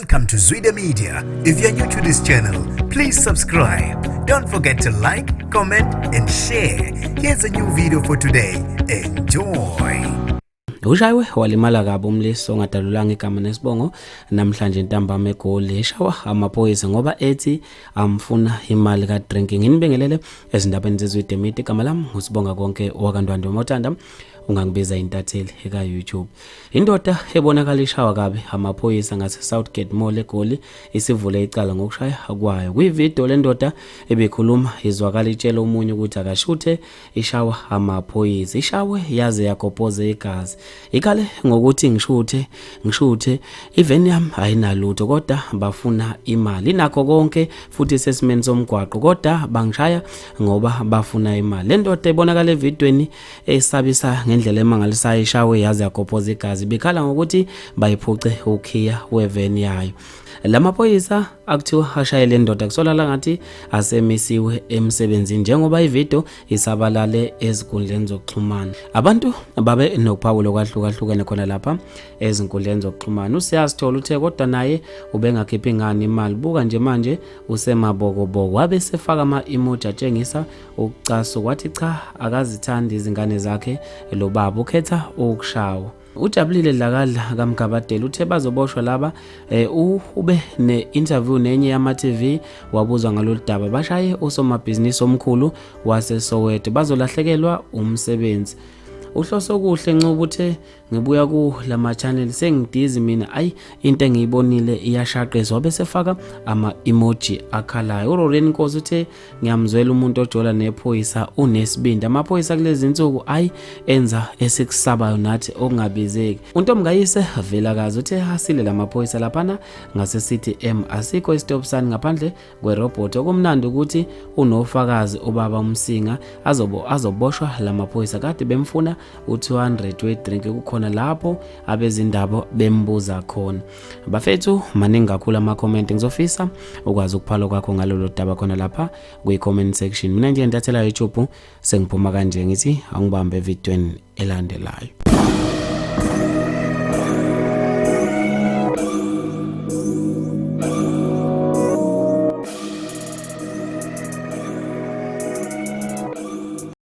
Welcome to Zwida Media. If you're new to this channel, please subscribe. Don't forget to like, comment, and share. Here's a new video for today. Enjoy. Ushaywe walimala kabi umlisa ongadalulanga igama nesibongo namhlanje ntambama eGoli eshawa amaphoyisa ngoba ethi amfuna imali ka-drinking. Nginibingelele ezindabeni zeZwide Media, igama lami nguSibonga Konke wakaNdwandwe Mothanda, ungangibiza intatheli eka-YouTube. Indoda ebonakala ishawa kabi amaphoyisa ngase-Southgate Mall eGoli isivule icala ngokushaya kwayo. Kwividiyo le ndoda ebikhuluma izwakala itshela omunye ukuthi akashuthe ishawa amaphoyisa. Ishawe yaze yagobhoza igazi. Ikhale ngokuthi ngishuthe, ngishuthe, iveni yami ayinalutho kodwa bafuna imali. Inakho konke futhi isesimeni somgwaqo kodwa bangishaya ngoba bafuna imali. Le ndoda ebonakala evidweni esabisa ngendlela emangalisayo ishawe yaze yagobhoza igazi bikhala ngokuthi bayiphuce ukhiya weveni yayo. La maphoyisa akuthiwa ashaye le ndoda kusolakala ngathi asemisiwe emsebenzini njengoba ividiyo isabalale ezinkundleni zokuxhumana. Abantu babe nokuphawula okwahlukahlukene khona lapha ezinkundleni zokuxhumana. USiyasithola uthe kodwa naye ubengakhiphi ngani imali, buka nje manje usemabokoboko. Wabe sefaka ama-emoji atshengisa ukucasuka, wathi cha akazithandi izingane zakhe lo baba ukhetha ukushawa. Ujabulile Dlakadla kaMgabadeli uthe bazoboshwa laba ube ne-interview nenye yama-TV wabuzwa ngalolu daba. Bashaye usomabhizinisi omkhulu waseSoweto bazolahlekelwa umsebenzi. Uhlosokuhle Ncube uthe ngibuya ku lama channel sengidizi mina, ayi into engiyibonile iyashaqisa. Wabe sefaka ama emoji akhalayo. URoren Nkosi uthe ngiyamzwela umuntu ojola nephoyisa unesibindi. Amaphoyisa kulezi insuku ayi enza esikusabayo nathi okungabizeki. UNtomkayise Vilakazi uthe asile lamaphoyisa laphana ngase City M, asikho istop sign ngaphandle kwerobhothi. Okumnandi ukuthi unofakazi ubaba uMsinga azoboshwa lamaphoyisa kade bemfuna u-200 wedrink kukhona lapho abezindaba bembuza khona. Bafethu maningi kakhulu ama-comment, ngizofisa ukwazi ukuphala kwakho ngalolu daba khona lapha kwi-comment section. Mina nje ngintathela YouTube sengiphuma kanje ngithi angibambe evidweni elandelayo.